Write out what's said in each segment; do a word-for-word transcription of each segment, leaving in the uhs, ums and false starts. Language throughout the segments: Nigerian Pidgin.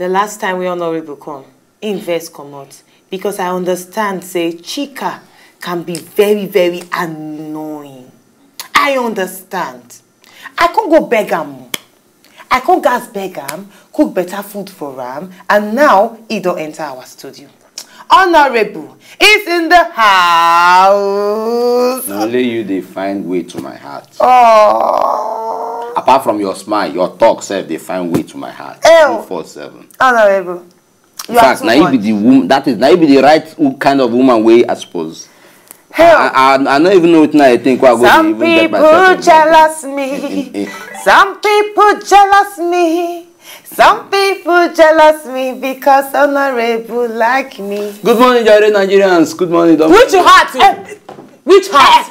The last time we honorable come, invest comot, because I understand say Chika can be very, very annoying. I understand. I can't go beg am. I can't gas beg am, cook better food for am, and now he don't enter our studio. Honorable is in the house. Na only you dey find way to my heart. Oh, Apart from your smile, your talk sef dey find way to my heart. Ew. Two four seven. Honorable, you In are fact, too na you much. be the woman. That is, na you be the right wo- kind of woman wey I suppose. Hell, I, I, I no even know wetin I think wey I go dey some even get people myself involved in. Jealous me. In- in- in- Some people jealous me. Some people jealous me because honorable like me. Good morning, jare Nigerians. Good morning, don Which heart? Eh, which heart?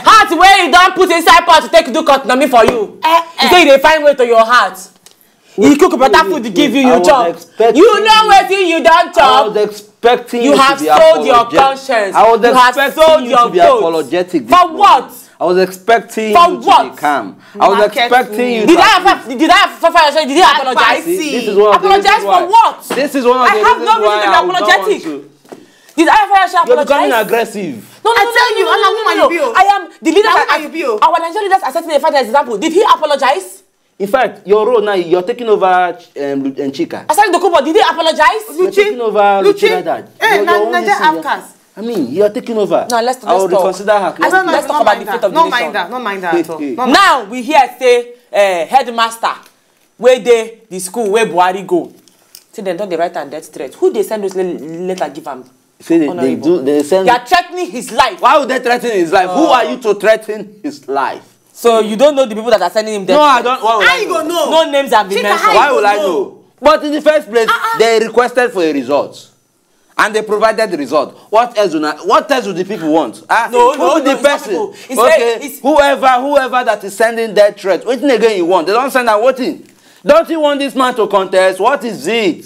Heart wey you don put inside pot to take do economy for you. You say you dey find way to your heart. You cook better food to give you, I you was chop. expecting You you. know wetin you don I was chop. expecting You you, have to be sold your apologetic. Conscience. I was You have expecting sold you your to be clothes. Apologetic this For morning. What? I was expecting For you to what? Be calm. I was Market expecting you. Did To I ever, did I ever fire? Did I apologize? See, this is one of the Apologize reasons for why. What? This is one of I the have reasons no reason why to be I would not want apologetic. to. Did I ever You're becoming apologize? Aggressive. No, no, I no, tell no, you, no, I'm a no, woman, no. you be o. I am the leader. Na That woman you be o. Our Nigerian leaders are setting a fine example. Did he apologize? In fact, your role now, you're taking over um, Lu- um, Chika. Asari Dokubo, did he apologize? You're taking over Luchi. Luchi Radad. Eh, Your- na your own Naija nation, you're- outcast. I mean, you're taking over. Now let's- I will let's talk. Reconsider her I claim. don't know. Let's talk about the fate of the No nation. mind that. No mind that at all. Hey, No hey. mind. Now we hear say uh, headmaster wey dey the school wey Buhari go. Say dem don dey write am death threat. Who dey send those le- letter give am? Say they, they Honorable. Do. They send. They are threatening his life. Why would they threaten his life? Who are you to threaten his life? So you don't know the people that are sending him death No, I threats? don't. Why would How I you know? go know? No names have been Chika, mentioned. how Why you would go I know? Know? But in the first place, they requested for a result, and they provided the result. What else? Do not, what else do the people want? Ah, No, who no, the no, it's not person? People. It's a- Okay, it's- whoever, whoever that is sending death threat, what again you want? They don't send out what thing? Don't you want this man to contest? What is it?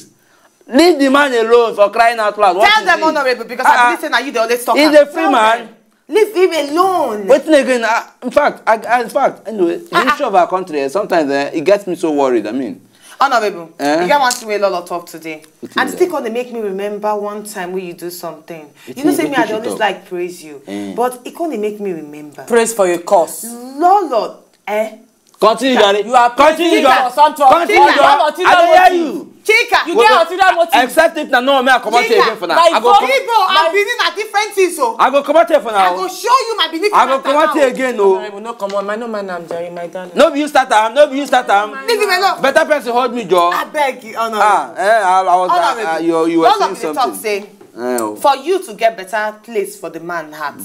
Leave the man alone, for crying out loud. What Tell is them, it? Honorable, because Ah, I believe say na you dey always talk. He's Am. A free Tell man. Them. Leave him alone. Wetin again? Ah, in fact, I, I- in fact, anyway, the history of our country, eh, sometimes eh, it gets me so worried. I mean, Honorable, Eh? you get one thing wey Lolo talk today, Wetin and be still that? Come dey make me remember one time wey you do something. You Wetin know, you- say me, wetin I she dey always talk? Like praise you, Eh. But e come dey make me remember. Praise for your cause. Lolo, eh? Continue, Gary. You are Continue, praising Gary. for some talk. Continue, You have Gary. ulterior I dey hear motive. You. Chika. You get ulterior motive. Except if na no me I comot Chika, here again for now. my I go vote- come. Igbo and Benin are different things o. I go comot here for now. I go show you my Benin. I go comot here again o. Honorable, no come on. My no man, I'm Jerry, my darling. No be you start am. No be you start am. Leave him alone. Better person hold me, Joe. I beg you, Honorable. Ah, eh, I, I was. Uh, Honorable. uh, you, you were Lolo saying be dey talk something. Say, Eh, oh. For you to get better place for the man heart,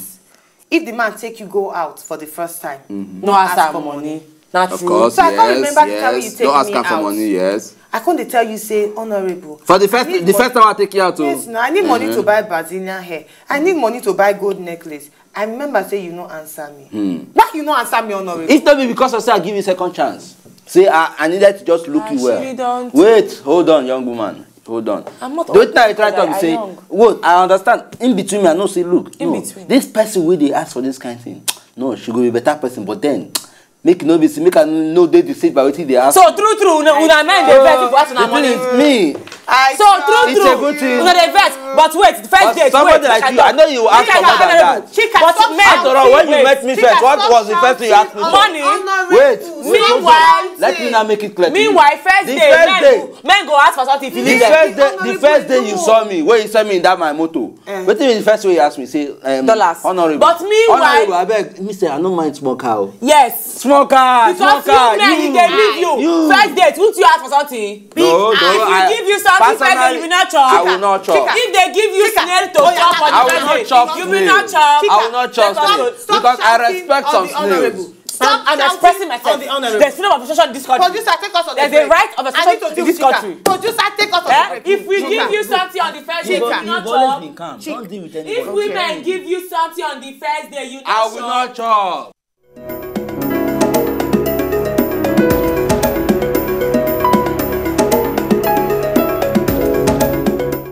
if the man take you go out for the first time, No ask am money. Not Of true. course, So I can't yes, remember the time yes. you take Don't ask me her for out. Money, yes. I come dey tell you say, Honorable, For the first, I need the money. First time I take you out, oh. Yes, no, I need money to buy Brazilian hair. I need money to buy gold necklace. I remember say you no answer me. Why you no answer me, Honorable? If not be because I say I give you second chance, say I, I needed to just look you well. Actually, don't. Wait, hold on, young woman, hold on. I'm not The only thing I old, try to I- I say, young. Wait, I understand. In between me, I know say, look, In no, between. This person wey dey ask for this kind thing, no, she go be better person, but then make e no be say make I no dey deceived by wetin dey ask. So true, true. Una, una mind dey vex if you ask una The thing money. Is me. I So true, It's true. a good thing. Una dey vex, but wait, first But date. somebody Wait, like make you, I know you will ask Make for I more than tell that. you. Chika, But stop men- shouting. After all, when you Wait. met me first, what was the first thing you asked me for? Money. Honorable. Wait. Meanwhile- Let me now make it clear. To you. Meanwhile, first The day, first men day. go, men go ask for something if you The leave them. First day, the Honorable, first day you no. Saw me, when you saw me in that my motor, Eh. wetin be the first way you ask me? Say, um, Dollars. Honorable. But meanwhile- Honorable, abeg, me say I no mind small car o. Yes. Small car, small Because car. you men, if they leave you, You. First date, won't you ask for something? No, no, If I, you give you something, first day, personally, you will not chop. I will not chop. If they give you Chika. Snail to Oh, yeah, chop for I the will first not day, chop you will snail. not chop. I will not chop Second snail. One. Second Because I one. respect on some the snails. Honorable. Stop I'm shouting expressing myself. On the Honorable. There's freedom of association in this country. Producer, take us on the There's break. A right of I need association to in deal this with Chika. Country. Producer, take us on Eh? the break. If we Chika. Give you something on the first day, you Chika. will not You've always chop. Been calm. Chika. Don't deal with If anybody. Women give you something on the first day, you I not will chop. Not chop.